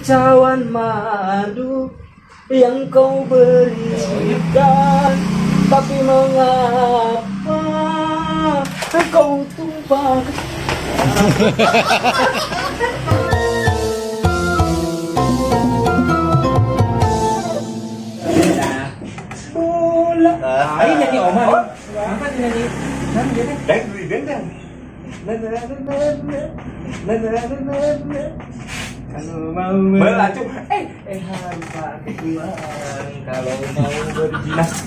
Secawan madu yang kau berikan, tapi mengapa kau tumpah? Bola. Ini nyanyi Omar. Apa sih nyanyi? Kan dia kan. Dan. Kalau mau melacur, harus pakai uang. Kalau mau berjinas,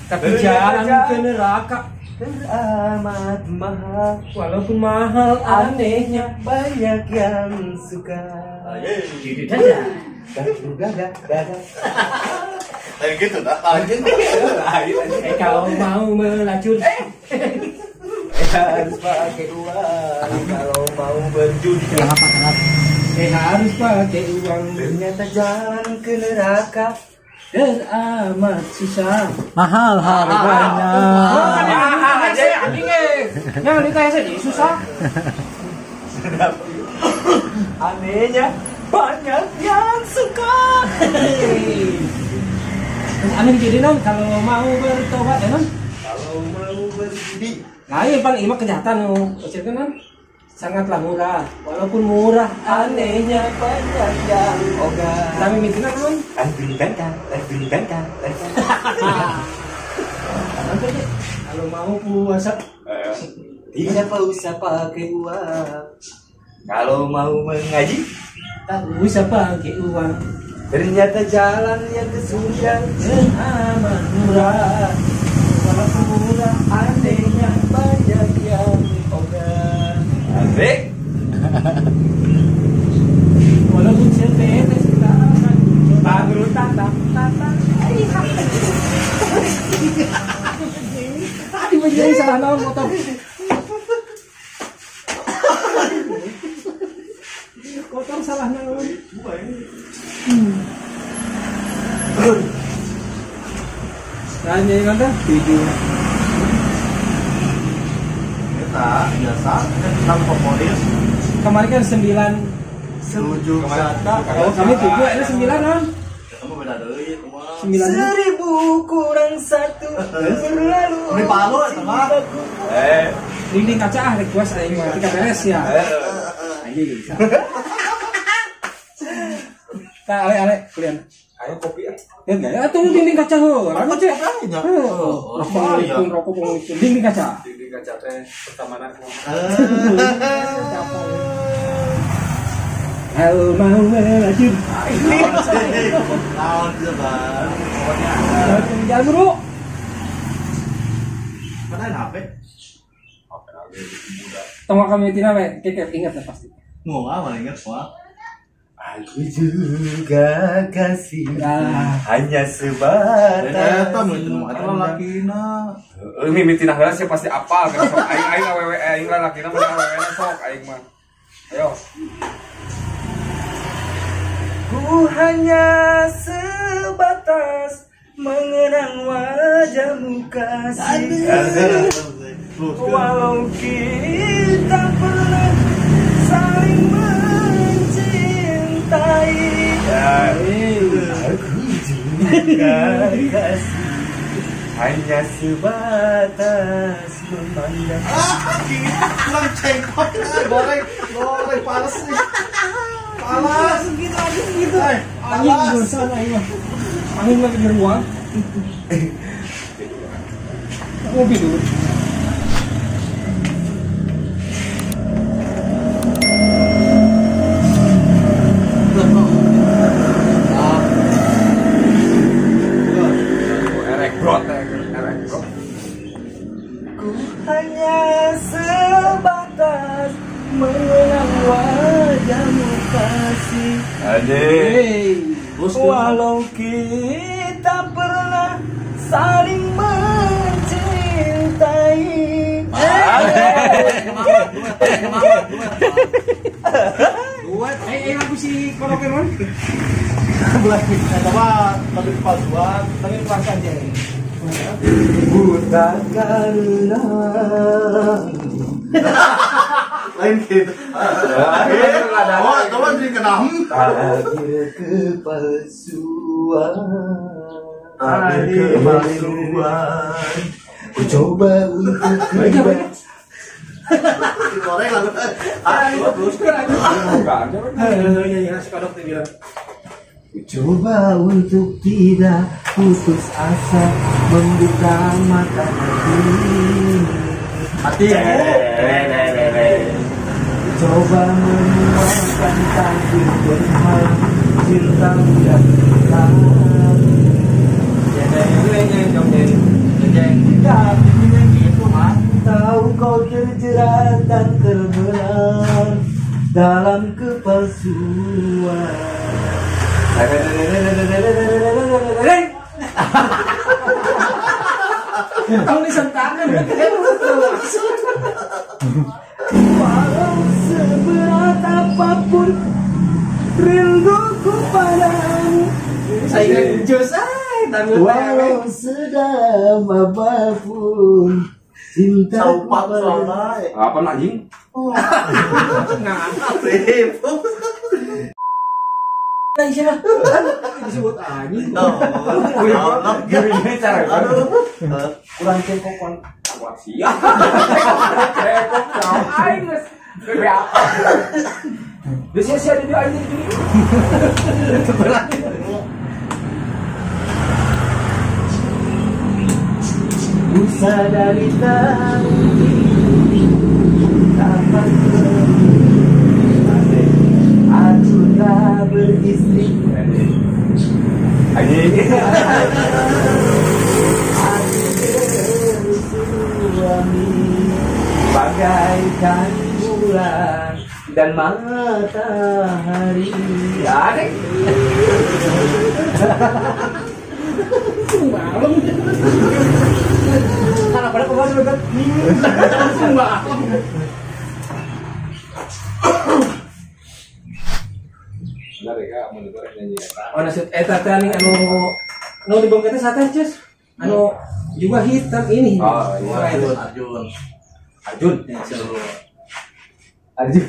tapi jalan ke neraka teramat mahal. Walaupun mahal, anehnya banyak yang suka. Gitu dadah. Dadah, dadah. Kayak gitu dah. Kalau mau melacur, harus pakai uang. Kalau mau berjudi, kenapa? Harus pakai uang. Ternyata jalan ke neraka teramat susah. Mahal harganya. Mahal aja anjing. Yang ini kayak saya susah. Anehnya banyak yang suka. Aneh jadi non kalau mau bertobat ya non. Kalau mau berjudi. Nah ini paling imah kejahatan loh. Maksudnya non sangatlah murah. Walaupun murah anehnya banyak yang ogah. Kami minta non. Anjing bengkak, anjing bengkak. Kalau mau puasa tidak usah pakai uang. Kalau mau mengaji tak usah pakai uang. Ternyata jalan yang ke surga teramat murah. Walaupun murah anehnya banyak yang ogah. Asik. Walaupun setetes kita akan baru tata tata. Tadi menjadi salah naon motor. Kotor salah naon. Nah, ini kan tujuh. Kita biasa kan kita favorit. Kemarin kan 9 7 kata. Oh, kami 7, ini 9 kan? Kamu beda deui, kumaha? 1000 kurang 1 berlalu. Ini palu eta mah. Dinding kaca ah request aing mah ketika beres ya. Anjing bisa. Tah ale kuliah. Ayo kopi ah. Ya enggak ya, tuh dinding kaca heuh. Rokok cek. Rokok rokok dinding kaca. Dinding kaca teh pertamanan kumaha. Halo mau melacur. Naon teu bang. Jalan bro. Mana HP? HP lagi muda. Tong kami tina we, keke ingat lah pasti. Moal mah ingat moal. Aku juga kasih hanya sebatas. Eta nu eta lalakina. Heuh mimitina heula sia pasti apal kan sok aing aing awewe aing lalakina mah awewe sok aing mah. Ayo. Ku hanya sebatas mengenang wajahmu kasih. Walau kita pernah saling mencintai, aku juga kasih hanya sebatas memandang. Kurang cengkok, goreng, goreng panas nih. Panas gitu aja gitu. Angin dosa lah. Angin lagi di ruang. Ngopi dulu. Ku hanya sebatas mengenang wajahmu kasih. Adik. Walau kita pernah saling mencintai. Lagu si Korokeron. Sama tapi kepalsuan, tapi kepalsuan aja. Buta karena Lain gitu. Oh, itu mah jadi kenam. Tabir kepalsuan. Tabir kepalsuan. Ku coba untuk kembali. Goreng lalu. Ayo terus kan aja. Ya sekarang dia bilang. Coba untuk tidak putus asa, membuka mata hati. Hati. Coba memuaskan takdir bermalam cintamu dan cintamu. Tahu kau terjerat dan terbelah dalam kepalsuan. Kamu disentangan. Walau seberat apapun rinduku padamu. Saya jus Walau sedalam apapun cinta padamu. Apa anjing? Disebut anjing. Kurang cengkok kuat siap. Cengkok aing geus. Geus sia di anjing di. Ku sadari tahu kapan aku tak beristri. Anjing. Aku bersuami bagaikan bulan dan matahari. Ya, malam. Karena pada kemarin sudah langsung malam. Benar ya, monitor nyanyi eta. Oh, nasib eta teh anu anu dibongketnya sate, Cus. Anu juga hitam ini. Oh, iya. Arjun. Arjun. Arjun.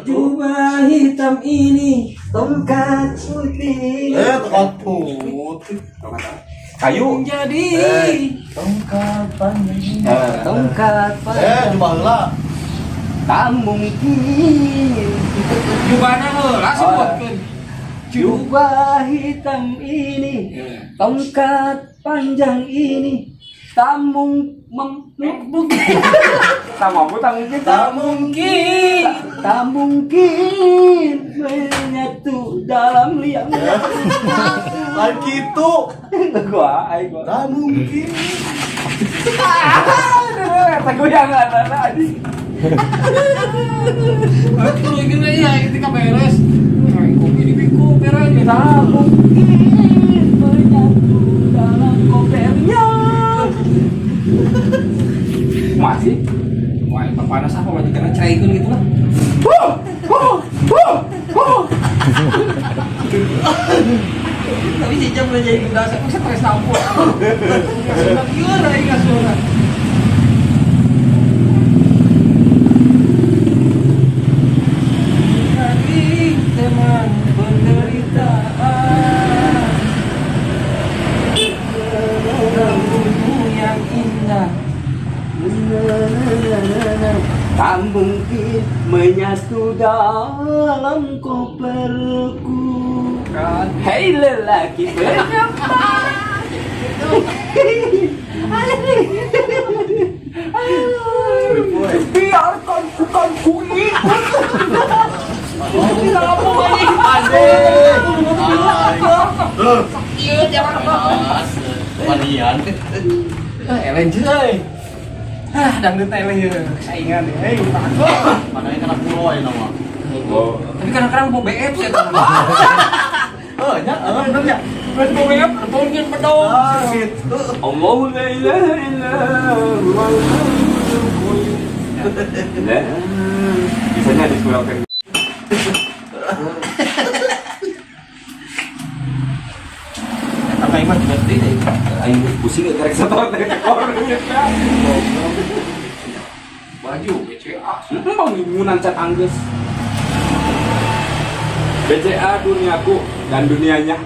Jubah hitam ini, tongkat putih. Tongkat putih. Kayu. Jadi tongkat panjang. Tongkat panjang. Jubah heula. Tak mungkin. Jubahna heula sebutkeun. Jubah hitam ini, tongkat panjang ini, tak mungkin. Tak mampu, tak mungkin, tak mungkin, tak mungkin menyatu dalam liang. Lain gitu. Gua, aing gua. Tak mungkin. Aduh, goyangan anjing. Aku gini ya, ketika beres. Ini beres. Tak mungkin menyatu dalam kopernya. Masih? Wah, panas apa majikan ceraikan gitu lah. Tapi si jam udah jadi udah aku stres nampu. Nggak suara, nggak suara. Jadi teman penderitaan, rambutmu yang indah. Tak mungkin menyatu dalam koperku. Hei lelaki berjembat. Biarkan bukan ku ikut. Tidak boleh. Iya, jangan Wanian. Elen cuy. Ah, dangdut eleh ya, saingan ya. Hei, mana ini kena pulau ya nama. Tapi kadang-kadang mau BF sih. Oh, ya, bener ya. Mau BF, mungkin pedong. Gitu. Allahu la ilaha illa huwa. Bisanya dikurangkan. Tapi mah juga tidak. Aing pusing karek setor dari ekor. Baju BCA. Bangunan can anggeus. BCA duniaku dan dunianya.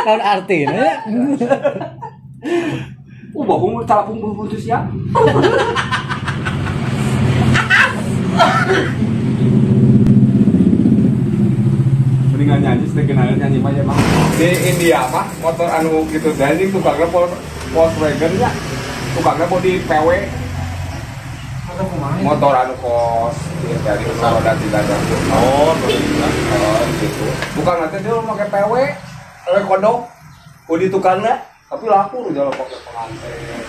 Naon artina? Bohong calapung putus ya. Mendingan nyanyi, setelah nyanyi mah ya mah. Di India mah motor anu gitu dan ini tukangnya Volkswagen ya. Tukangnya mau di PW. Motor anu kos dari roda tiga dan oh gitu. Bukan nanti dia pakai PW, PW kodok, di tukangnya, tapi laku lu jalan pakai pengantin,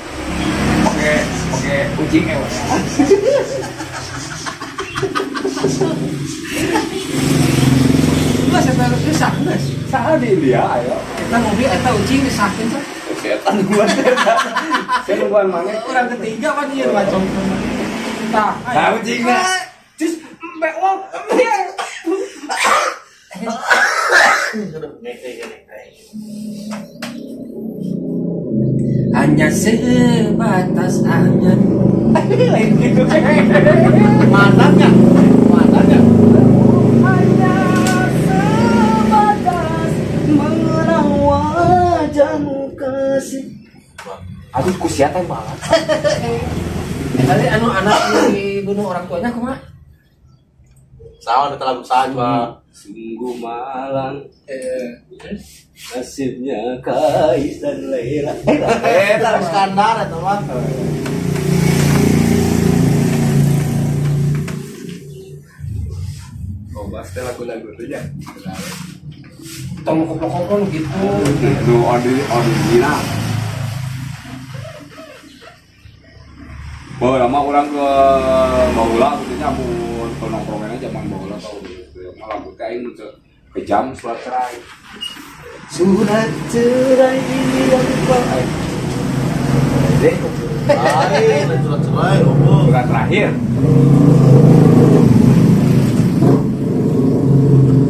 pakai kucing ya. Mas eta geus geus. Saha di India ayo. Eta mobil eta ucing disahkeun teh. Setan gua setan. Saya nungguan mana? Orang ketiga kan ieu macam. Tah, nah ucingna. Cus embe wong. Hanya sebatas angan. Lain gitu. Mantannya. Mantannya. Hanya sebatas mengenang wajahmu kasih. Aduh kusiatan banget. Kali anu anak dibunuh orang tuanya kumaha? Sawa ada lagu saja. Sungguh malang nasibnya Kais dan Laila. Iskandar eta mah. Oh, pasti lagu-lagu itu ya. Tong koplo-koplo gitu. Nu original. Bahwa lama orang ke baheula gitu nya mun nongkrongan zaman baheula tau gitu. Malah lagu teh aing kejam surat cerai. Surat cerai ini yang kau deh. Lain surat cerai opo. Surat terakhir.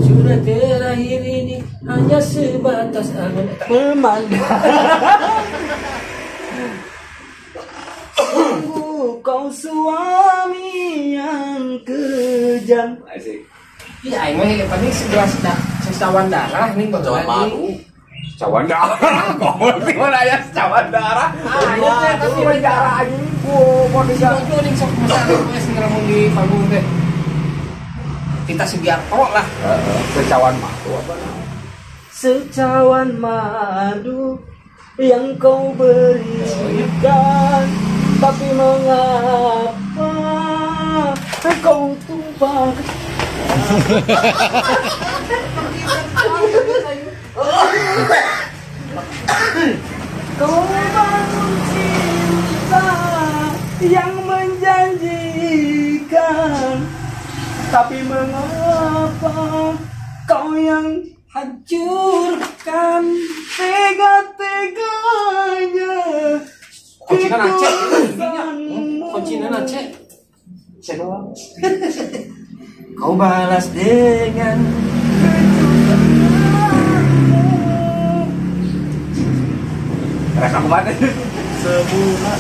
Surat terakhir ini hanya sebatas angan memandang. Kau suami yang kejam. Asik. Iya, aing mah paling segelas secawan darah nih Cawan madu. Cawan darah. Goblok di mana aya secawan darah? Ah, iya tapi darah anjing ku modus itu ning sok masa geus ngelamun di panggung teh. Tita Sugiarto lah. Secawan madu apa? Secawan madu yang kau berikan. Tapi mengapa kau tumpah? Kau bangun cinta yang menjanjikan, tapi mengapa kau yang hancurkan tega-teganya? Kuncinan Aceh, kuncinan Aceh. Aceh doang. Kau balas dengan kejutanmu. Rasa kemana? Semula.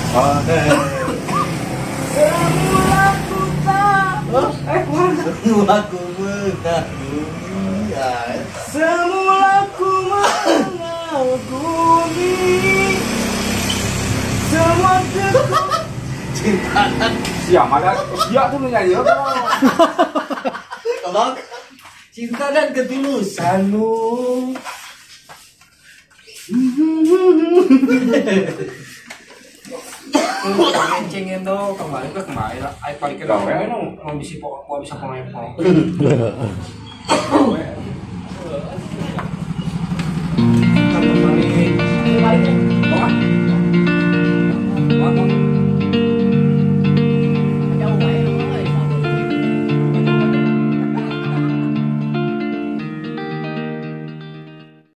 Semula ku tak. Semula ku mengagumi. Semula ku mengagumi. Semua cinta siapa ada dia tuh nyanyi tolong cinta dan ketulusanmu. Ngencengin tuh kembali ke kembali lah. Ayo balik ke dong, mau bisa pemain.